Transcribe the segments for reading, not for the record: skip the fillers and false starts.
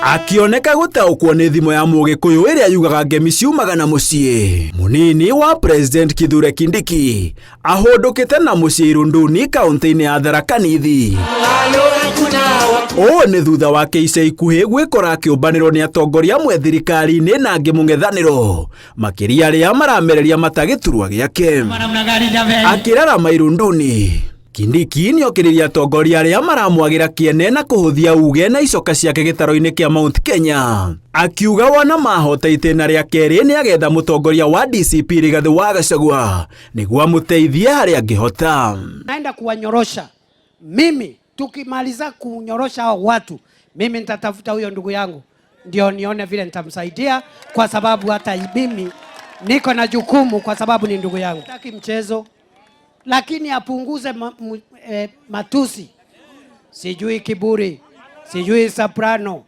Akĩoneka gũtaũkwo nĩ thimo ya Mũgĩkũyũ ĩrĩa yugaga ngemi ciumaga na mũciĩ. Mũnini wa President Kithure Kindiki ahũndũkĩte na mũciĩ Irunduni kaũntĩ-inĩ ya Tharaka Nithi. Ũũ nĩ thutha wake ica ikuhĩ gwĩkora akĩũmbanĩrwo nĩ atongoria amwe thirikari-inĩ na angĩ mũng'ethanĩro, makĩria arĩa maramereria mata gĩturwa gĩake. Akĩrarama Irunduni, Kindiki nĩokĩrĩria atongoria arĩa maramwagĩra kĩene na kũhũthia uge na icoka ciake gĩtaro-inĩ kĩa Mount Kenya. Akiuga wona mahota itĩna rĩa kerĩ nĩagetha mũtongoria wa DCP Rigathĩ wa Gachagua nĩguo amũteithie harĩa angĩhota. Naenda kuwanyorosha mimi, tukimaliza kunyorosha hao watu, mimi nitatafuta huyo ndugu yangu ndio nione vile nitamsaidia, kwa sababu hata mimi niko na jukumu, kwa sababu ni ndugu yangu. Sitaki mchezo, lakini apunguze matusi, sijui kiburi, sijui soprano.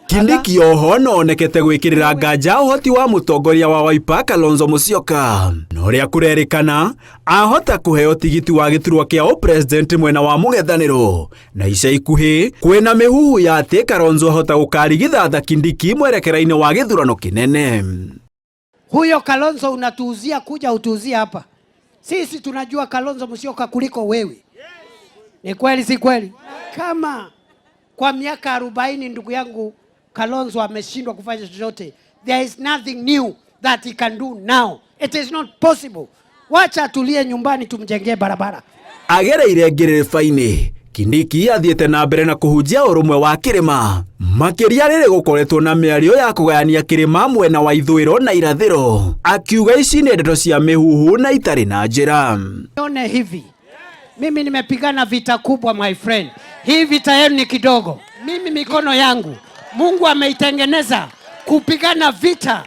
Kindiki oho no onekete gwikirira nganja ũhoti wa mũtongoria wa Wiper Kalonzo Musyoka na ũrĩa kũrerĩkana ahota kũheo tigiti wa gĩturwa kĩa ũpresident mwena wa mũng'ethanĩro na ica ikuhĩ kwĩna mĩhuhu ya atĩ Kalonzo ahota gũkarigithatha Kindiki mwerekera-inĩ wa gĩthurano kĩnene. Huyo Kalonzo unatuuzia, kuja utuuzie hapa. Sisi tunajua Kalonzo Musyoka kuliko wewe. Ni kweli si kweli? Kama kwa miaka 40 ndugu yangu Kalonzo ameshindwa kufanya chochote, there is nothing new that he can do now. It is not possible. Wacha atulie nyumbani tumjengee barabara. Agereire ngĩrĩrĩba-inĩ Kindiki athiĩte na mbere na kũhunjia ũrũmwe wa kĩrĩma makĩria rĩrĩ gũkoretwo na mĩario ya kũgayania kĩrĩma mwena wa ithũĩro na irathĩro, akiuga ici nĩ ndeto cia mĩhuhu na itarĩ na njĩra. Nione hivi, mimi nimepigana vita kubwa my friend. Hii vita yenu ni kidogo. Mimi mikono yangu Mungu ameitengeneza kupigana vita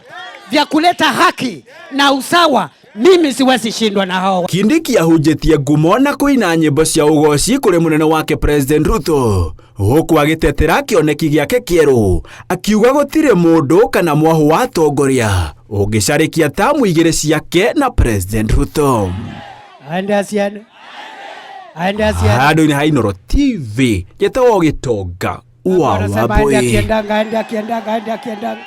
vya kuleta haki na usawa. Mimi siwezi shindwa na hao. Kindiki ahunjĩtie ngumo na kũina nyĩmbo cia ũgoci kũrĩ mũnene wake President Ruto gũkũ agĩtetera kĩoneki gĩake kĩerũ, akiuga gũtirĩ mũndũ kana mwahũ wa atongoria ũngĩcarĩkia tamu igĩrĩ ciake na President Ruto. Aende asiende, aende asiende. Handũ-inĩ ha Inooro TV, njĩtagwo Gĩtonga wa Wanasema aende Wambũi. akiendanga, aende akiendanga, aende akiendanga.